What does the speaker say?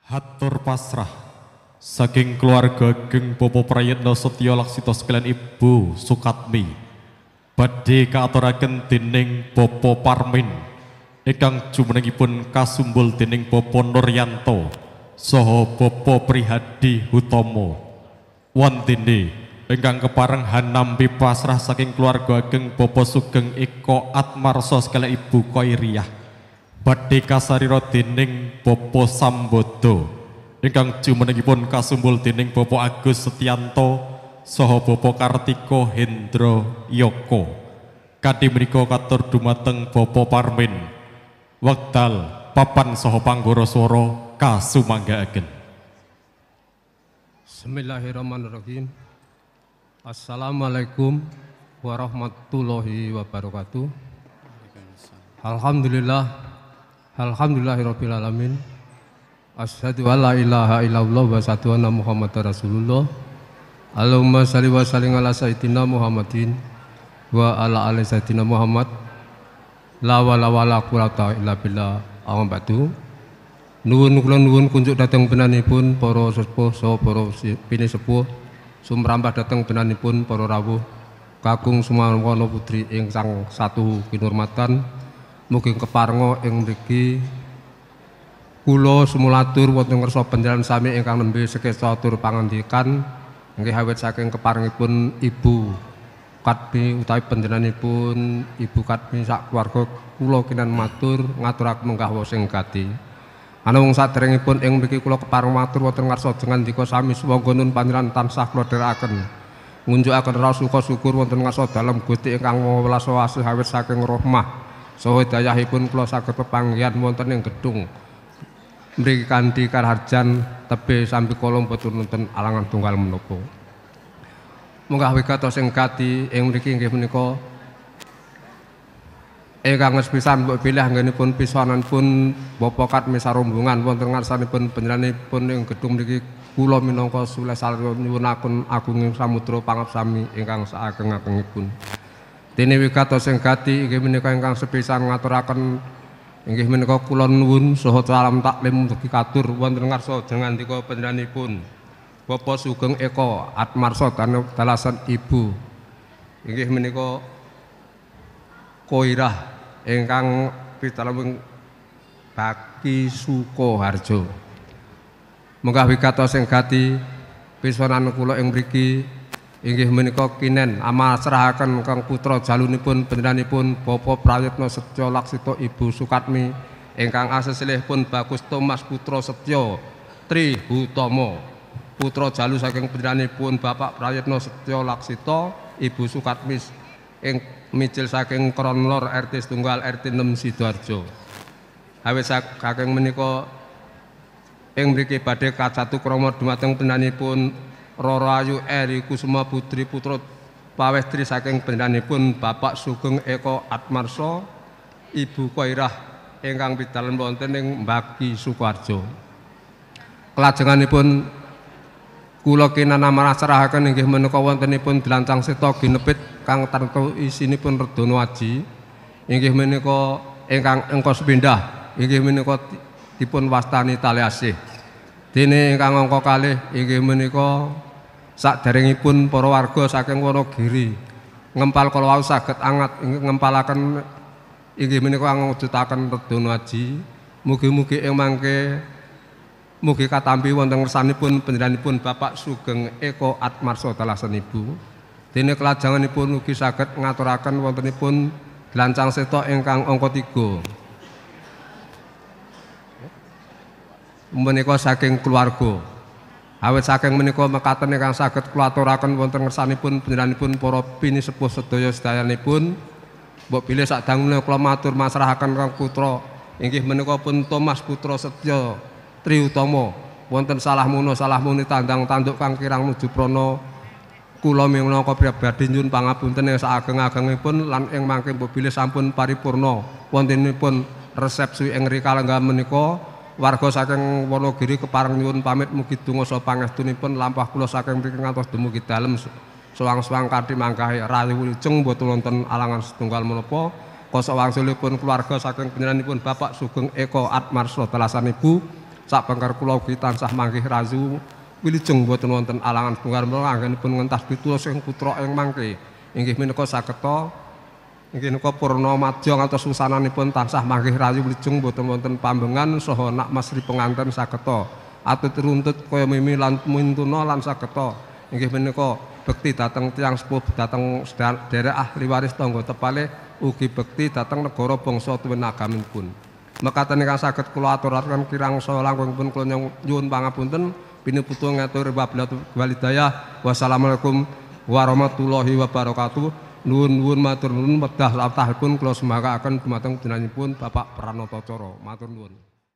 Hatur pasrah saking keluarga ageng Bapak Prayitno Setya Laksita sekalian Ibu Sukatmi badhe kaaturaken dening Bapak Parmin ingkang jumenengipun kasumbul dening Bapak Nuryanto saha Bapak Prihadi Hutomo. Wontene ingkang kepareng hanampi pasrah saking keluarga ageng Bapak Sugeng Eko Atmarsa sekalian Ibu Koiriyah badhe kasarira dening Bapak Sambodo ingkang jumenengipun kasumbul dening Bapak Agus Setianto saha Bapak Kartiko Hendro Yoko. Kanthi menika katur dumateng Bapak Parmin wekdal papan saha panggara swara kasumanggaaken. Bismillahirrahmanirrahim. Assalamualaikum warahmatullahi wabarakatuh. Alhamdulillah, alhamdulillahirabbil alamin. Asyhadu alla ilaha illallah wa asyhadu anna Muhammadar Rasulullah. Allahumma shalli wa sallim ala sayyidina Muhammadin wa ala ali sayyidina Muhammad. La wala wala quwata illa billah. Awan batu. Nuwun kula nuwun kunjuk dhateng penanipun para sepuh saha para pinisepuh, sumrambah dhateng penanipun para rawuh kakung sumarwana putri ing sang satu kinurmatan. Mugi keparenga ing mriki kula sumulatur wonten ngersa panjenengan sami ingkang nembe sekeca tur pangandikan nggih awit saking keparengipun Ibu Katmi utawi panjenenganipun Ibu Katmi sak keluarga kula kinan matur ngaturaken menggah sing gati. Ananging saderengipun ing mriki kula kepareng matur wonten ngarsa jengandika sami sumangga nun panjenengan tansah kula dherekaken ngunjukaken raos suka syukur wonten ngarsa dalem Gusti ingkang Maha Welas asih awit saking rahmah saha hidayahipun kula saged pepanggihan wonten ing gedung mriki kanthi karaharjan tebih sambikala mboten wonten alangan tunggal menapa. Munggah wigatos ing gati ing mriki inggih menika ingkang sepisan mbok bilih anggenipun pisananipun Bapak Katmi sarombongan wonten ngarsanipun panjenenganipun ing gedung mriki kula minangka Suleh Salya nyuwunaken agunging samudra pangapsami ingkang saageng-agengipun. Dene wigatos ing gati inggih menika ingkang sepisan ngaturaken inggih menika kula nuwun saha salam taklim dugi katur wonten ngarsa jengandika panjenenganipun Bapak Sugeng Eko Atmarsa dalasan Ibu inggih menika Koirah ingkang pitalem Baki Sukoharjo. Munggah wigatos ing gati pisanan kula ing mriki inggih menika kinen amasrahaken kang putra jalunipun panjenenganipun Bapak Prayitno Setya Laksita Ibu Sukatmi ingkang asesilihipun Bagus Thomas Putra Setya Tri Hutomo putra jalu saking panjenenganipun Bapak Prayitno Setya Laksita Ibu Sukatmi ing mijil saking Kronlor RT setunggal RT 6 Sidoarjo. Awit saking menika ing mriki badhe kajatu krama dumateng panjenenganipun Roro Ayu Eri Kusuma Putri putra pawestri saking panjenenganipun Bapak Sugeng Eko Atmarsa Ibu Koirah ingkang pidalem wonten ing Mbaki Sukoharjo. Kelajenganipun kula kinanamasrahaken inggih menika wontenipun dlancang seta ginepit kang tartu isinipun Redono Aji inggih menika ingkang angka sepindah inggih menika dipun wastani tali asih. Dene ingkang angka kalih inggih menika saderengipun para warga saking Wonogiri ngempal kala wau saged angat ngempalaken inggih menika ngwujudaken Redono Aji. Mugi-mugi ing mangke mugi katampi wonten ngersanipun panjenenganipun Bapak Sugeng Eko Atmarsa dalasan Ibu. Dene kelajenganipun ugi saged ngaturaken wontenipun dlancang seta ingkang angka 3. Menika saking keluarga. Awit saking menika mekaten ingkang saged kula aturaken wonten ngersanipun panjenenganipun para pinisepuh sedaya sedayanipun. Mbok bilih sadangune kula matur masrahaken kang putra inggih menika pun Thomas Putra Setya Tri Utomo wonten salah muna salah muni tandang tanduk kang kirang nuju prana kula minangka pribadi nyuwun pangapunten ing saageng-agengipun lan ing mangke mbok bilih sampun paripurna wontenipun resepsi ing rikalengga menika warga saking Wonogiri kepareng nyuwun pamit mugi donga saha pangestunipun lampah kula saking mriki ngantos dumugi dalem suwang-suwang kanthi mangkahe rayu wilujeng mboten wonten alangan setunggal menapa. Kosok wangsulipun keluarga saking panjenenganipun Bapak Sugeng Eko Atmarsa dalasan Ibu Sak pengker kula ugi tansah manggih rahayu wilujeng boten wonten alangan setunggal menawa anggenipun ngentas pitulos ing putra ing mangke. Inggih menika sageta inggih menika purna madya ngantos wusananipun tansah manggih rahayu wilujeng boten wonten pambengan saha nak mesri penganten sageta atut runtut kaya mimi lan mintuna lan sageta inggih menika bekti dhateng tiyang sepuh dhateng derek ahli waris tangga tepale ugi bekti dhateng negara bangsa tuwin agaminipun. Mekaten ingkang saged kula aturaken kirang saha langkungipun kula nyuwun pangapunten pinuputu ngatur walidayah. Wassalamualaikum warahmatullahi wabarakatuh. Nuwun-nuwun matur nuwun wedah latahipun kula sumanggaken dumateng panjenenganipun Bapak Pranoto Coro. Matur nuwun.